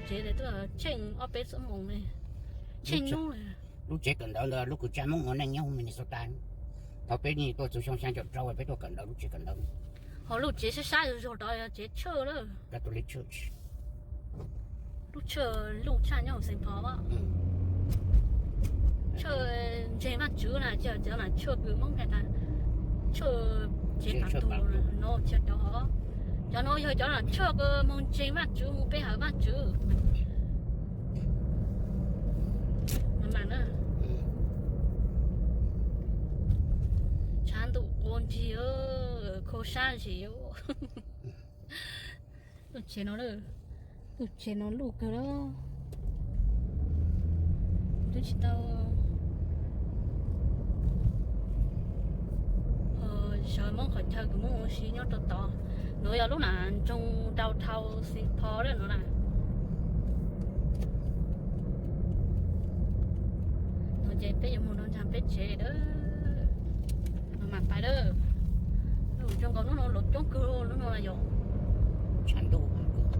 Tsev tuaj tsheej ob peb xuab moos li, tsheej hnub li. Lub tsev kawm ntawv ntawd lub kws tsa Hmoob ua neej nyob Minnesota. Thaum peb nyuam tuaj txug xyoo xya caum rau peb tuaj kawm ntawv lub tsev kawm ntawv. Ho lub tsev sab sab zog zog tod yog tsev Catholic Church. Lub tshawj luj tshaj nyob hauv Saint Paul. Tshawj ntseeg Vajtswv na, tsis yog cov lam tshawj kws Hmoob has tas tshawj tsev pam tug no, tsis yog cov hov. Cov no yog cov lam tshawj kws moog ntseeg Vajtswv, moog pe hawm Vajtswv. Tshav ntuj quas nrig, kho sab zim. Lub tsev no, lub tsev no luj kawg li. Twb tsis tau sawv Hmoob qhov chaw kws Hmoob ua si nyob rau tod. Nuav yog lub nam nroog downtown Saint Paul lawm no na. No ces peb yuav mus nrog nraag peb tsev lawm. Mas pais lawm. Zoo nkaus hnub no luav coob kawg, hnub no yog tshav ntuj,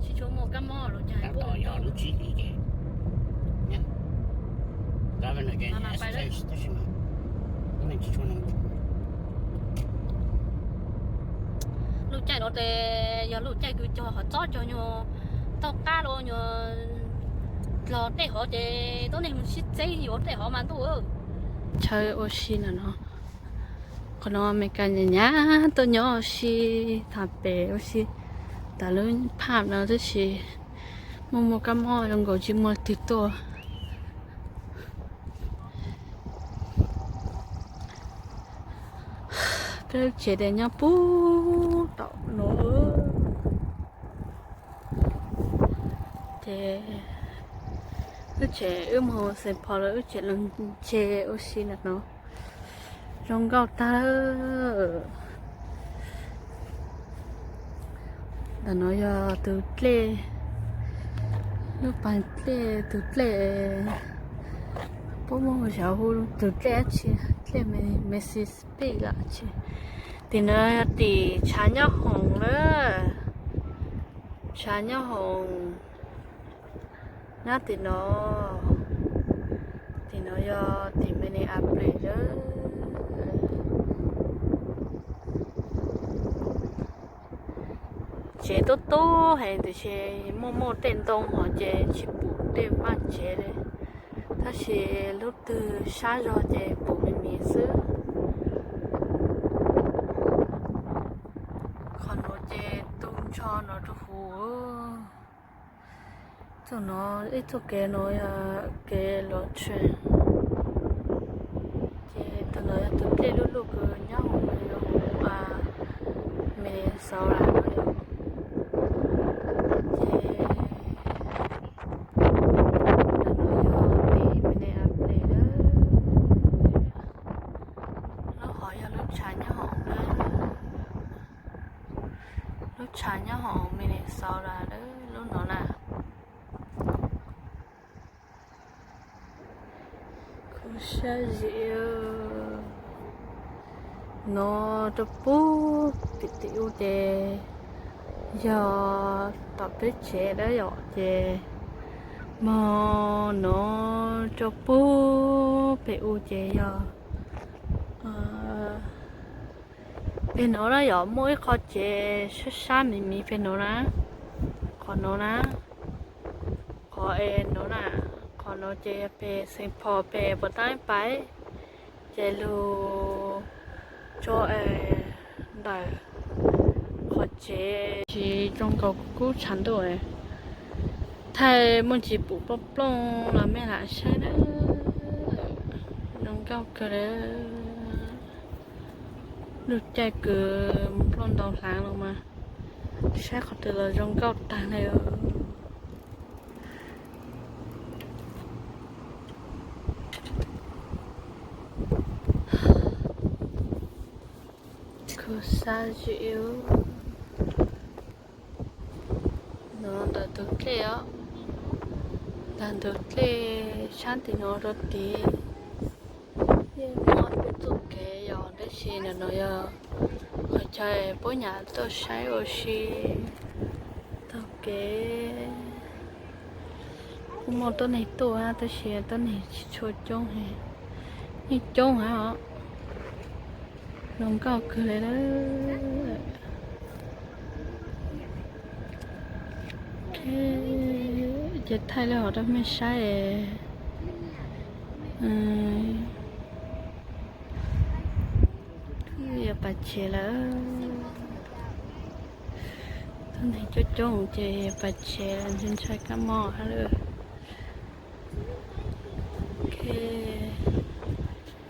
tsis tshua muaj kab mob los cas. Tab tom yog lub tsib hlis ces, tab sis mas lub caij no ces yog lub caij kws cog qhov txob cog nyuag tauj qab los nyuag dlog tej hov ces tuab neeg mus sib txeeb yuav tej hov mas ntuj. Chaw ua si ntawm no, qhov no Amelikas nyab nyab tuaj nyob ua si, tham pem ua si tas lub phaj no tab sis muaj muaj kab mob zoo nkaus tsis muaj leej twg tuaj. Peb lub tsev ces nyob puag tom no. Ces lub tsev wb mus Saint Paul lawm, lub tsev los ntseg ua si ntawm no zoo nkauj tag. Ntawm no yog tus dlej, lub pas dlej, tus dlej, puab muaj xyov hu tus dlej dab tsi, dlej Mississippi los tsi. Tim no yog tim tshav nyob hoom na, tshav nyob hoom. Nyob tim no, tim no yog tim Minneapolis lawm. Tsev tub tub heev tiam sis muaj muaj tej ntoo hov ces tsis pum tej vaj tsev li, tab sis lub twg sab zog ces pum me me xwb. Qhov nuav ces tu nrho no rau huv. Txoj no, ib txoj kev no yog kev luv tsheb. Ces tus no yog tus dlej luj luj kws nyob hauv Minnesota no yom. Ces ntawm no yog tim Minneapolis lawm. Lub hov yog lub tshav nyob hauv na. Lub tshav nyob hauv Minnesota lawm lub no na. Kuv sab zim no rau puag tim tim u ces yog tom peb tsev dawb yom, ces mog no rau puag pem u ces yog peg no na yom, muaj ib qho tsev sab sab miv miv peg no na, qhov no na, qhov es no na, qhov no ces peg Saint Paul peg puas tab pais, ces lug tso es ntawm qhov tsev tsis zoo nkaus kub tshav ntuj, thaij muaj ntsis pum plooj plooj los mej lam saib na. Zoo nkauj kawg li. Lub caij kws nplooj ntau hlaav los mas saib qhov twg los zoo nkauj tag li. Kuv sab zim no ntawm tus dlej os, ntawm tus dlej sab tim no rau tid. Yeej muaj ib txoj kev yom, tab sis ntawm no yog qhov chaw puab nyam tuaj saib ua si taug kev. Muaj tuab neeg tuaj tab sis tuab neeg tsis tshua coob, yeej coob heev os. Zoo nkauj kawg li lawm. Ces thaij li hov rau mej saib. Twb yuav pas tsev lawm. Tuab neeg coob coob ces pas tsev ntshai ntshai kab mob hab lawm.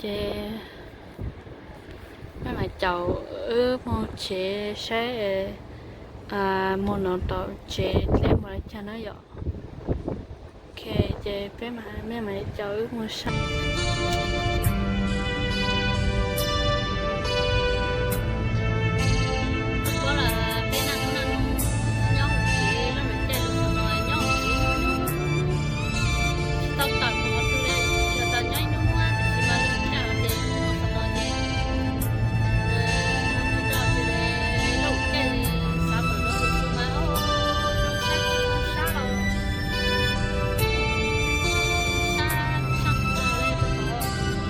Ces mej mam caum wb moog tsev saib, moog no rau tsev dleb npaum li cas na yom. Ok, ces peb mam, mej mam caum wb moog saib. Thaum ub los peb naj naj nyob hauv tsev, lub caij lub xyoo no nyob hauv tsev, tsis tau tawm mus qhov twg li, tsuas tau nyob ib hnub hnub tiam sis mas lub caij hauv tsev lub xyoo no ces tsis tau mus li, lub caij xav mus no tus mas zoo sab sab los sab sab li rau qhov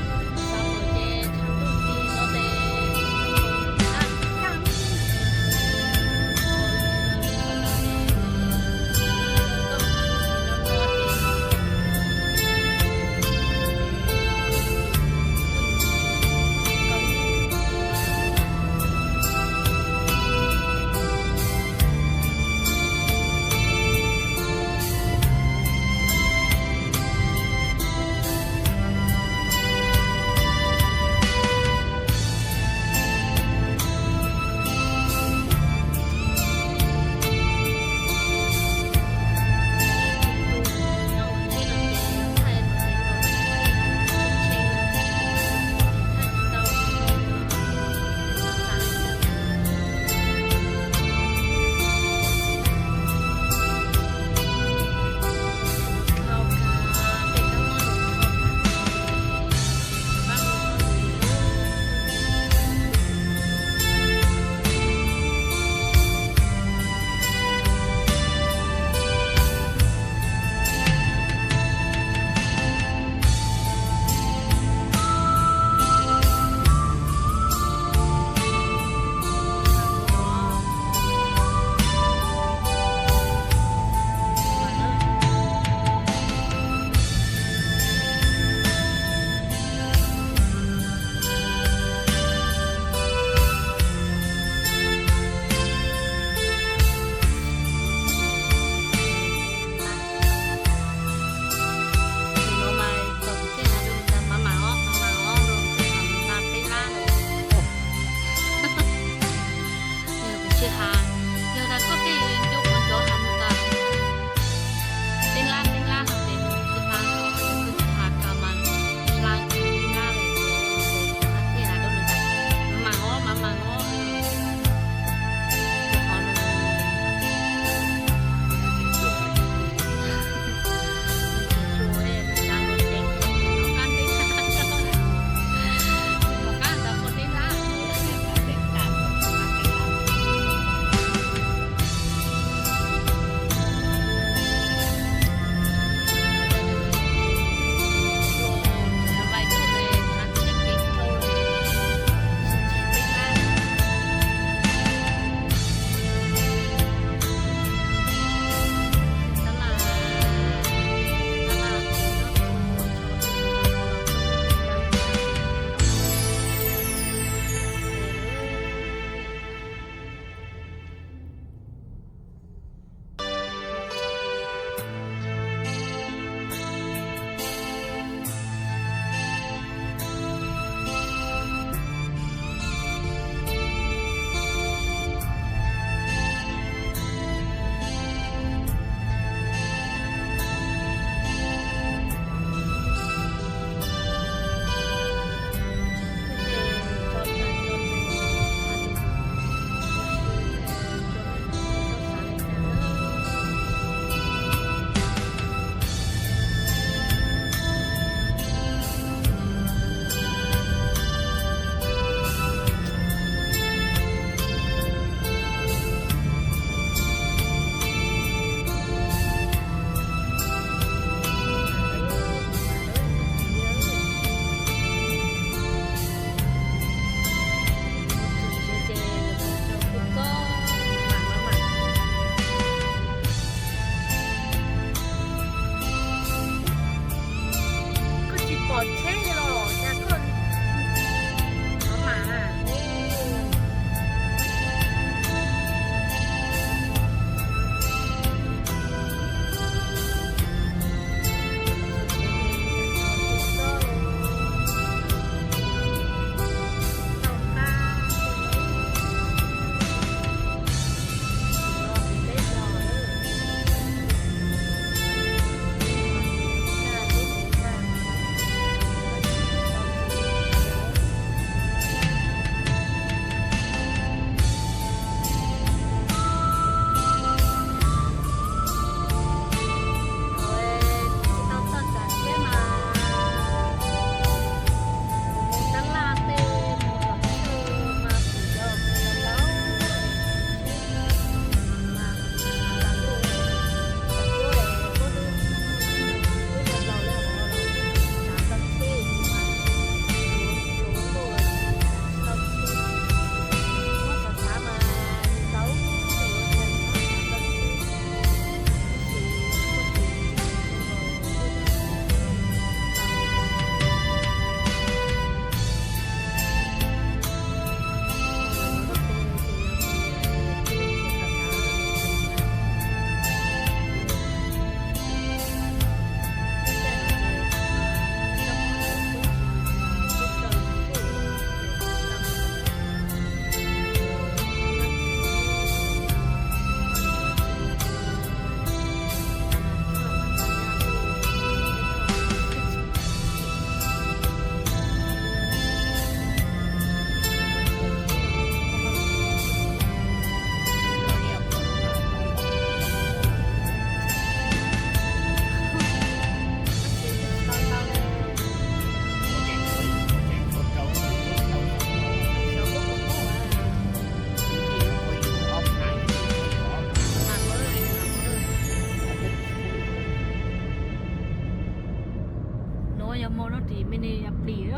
Mus no tim Minneapolis,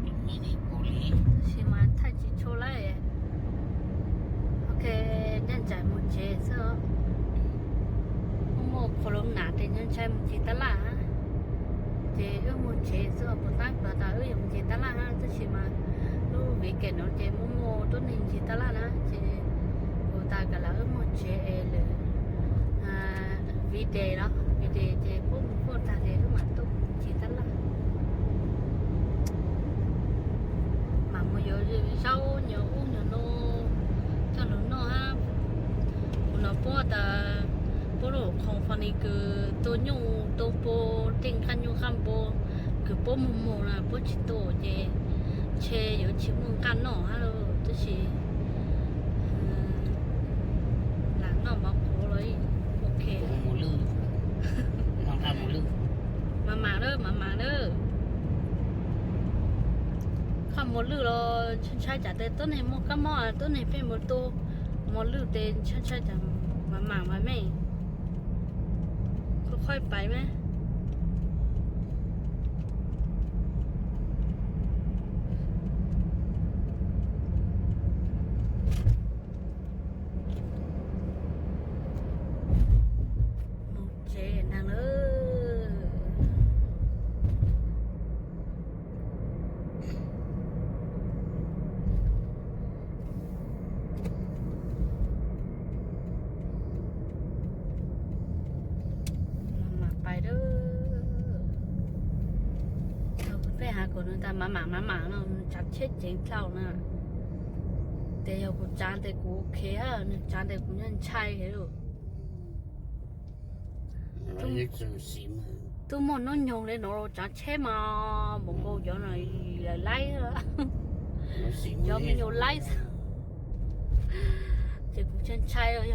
tab sis mas thaij tsis tshua lawm. Ok, ncaj nraim mus tsev xwb. Muaj muaj corona ces ntshai ntshai mus ncig tab laj, ces wb mus tsev xwb. Puas tab kuv tas wb yuav mus ncig tab laj na, tab sis mas lub weekend no ces muaj muaj tuab neeg ncig tab laj na, ces kuv tas kom lawv wb mus tsev es lwm weekday los weekday ces puab mus puaj tag ces wb mam tuaj mus ncig tab laj. Mam mus yuav zaub nyuag ub nyuag no coj los noj hab. Kuv no puab tas puab lub khoos fo ni kws tua nyuj tua npo, tej nqaj nyuj nqaj npo kws puab muag muag na puab tsis tua ces ntshe yuav tsis muaj nqaj noj hab lauj. Tab sis lam noj mov qhuav los ok. Mam mam lawm, mam mam lawm. Koj mos lwj los ntshai ntshai tsam tes tuab neeg muaj kab mob, tuab neeg pheej mus tua mos lwj tes ntshai ntshai tsam. Mam mam mas mej, qhov qhov pais mas mus tsev neeg lawm. Mam mam pais lawm. Peb has kom nws tas mam mam mam mam no, nws tsav tsheb ceev dlhau na. Tes yog kuv tsav tes kuv ok, nws tsav tes kuv ntshai ntshai heev lawm. Twb muaj hnub nyoog li no tsav tsheb mas npaum nkaus cov no lawv laib, cov me nyuam laib xwb. Ces kuv ntshai ntshai yog